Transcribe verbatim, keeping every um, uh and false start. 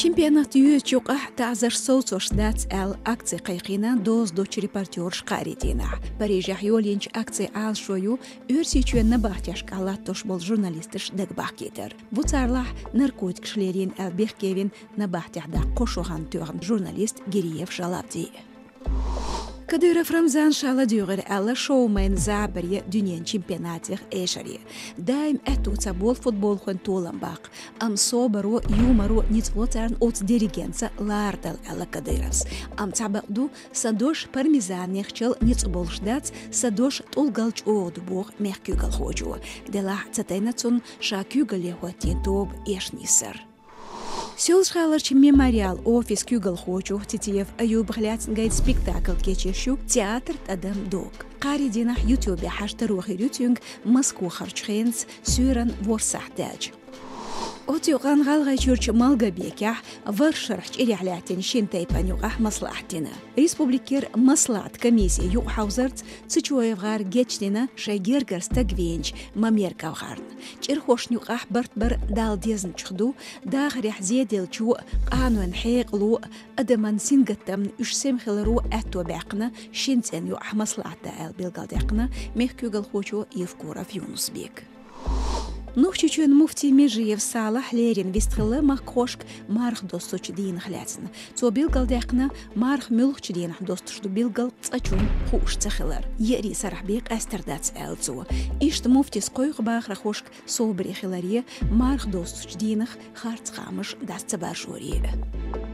Чемпионат йоьзача юкъахь таӀзарш совцош дац аьлла, акци кхайкхийна доза дучу репортераш кхаарин дийнахь. Парижехь йолийначу акцин Ӏалашо ю Оьрсийчоьнан набахтешкахь латтош болу журналисташ дагабахкийтар. Бу царлахь наркотикаш лерина аьлла бехке вина набахтехь даккха кхо шо хан тоьхна журналист Гириев Шалавди. Кадыров Рамзана ша ладуьйгӀира аьлла шоумейн забаре дуьненан чемпионатех эшаре. Даим аьтто ца болу футболхойн толам баккха, амма собаро, юморо ницкъ ло царна оцу диригентца ларадала аьлла Кадыровс. Амма цхьа бакъ ду, сан дош пармезанехчал ницкъ болуш дац, сан дош тӀулгал чӀогӀа ду боху мехкан куьйгалхочо. Делахь ца тайна цунна ша куьйгалле хӀоттийна тоба эшна йисар. Соьлжа-ГӀаларчу Мемориал офис куьйгалхочух Титиев Аюбах лаьцна гайта спектакль кечъеш ю театр «ТӀадам дог». Кхаарин дийнахь ютубе хьажа таро хир ю цуьнга Москвахарчу хенаца суьйранна ворхӀ сахьт даьлча. Оцу юкъанна ГӀалгӀайчуьрчу Малгобекехь вархӀ шарахь чӀирехь лаьттина шина тайпана юкъахь маслаӀат дина. Республикера маслаӀат комиссин юкъахьовзарца Цычоев-ГӀар гечдина шайн гергара стаг вийначу Мамерков-ГӀарна. ЧӀирхошна юкъахь барт бар Далла дезначух ду, дахарехь зеделлачо а, къанойн хьекъало а, адаман сингаттамна уьш сема хиларо а аьтто баьккхина шина цӀенна юкъахь маслаӀат дан аьлла билгалдаьккхина мехкан куьйгалхочо Евкуров Юнус-Бека. Нохчийчоьнан муфти Межиев Салахь леррина вистхилла махкахошка марха доссучу дийнах лаьцна. Цо билгалдаьккхина, марха муьлхачу дийнахь достуш ду билггал цкъачунна хууш ца хилар. Еарин сарахь бен къаьстар дац, аьлла цо. Иштта муфтис кхойкху бахархошка собаре хиларе, марха доссучу дийнах харц хаамаш дӀаса ца баржоре а.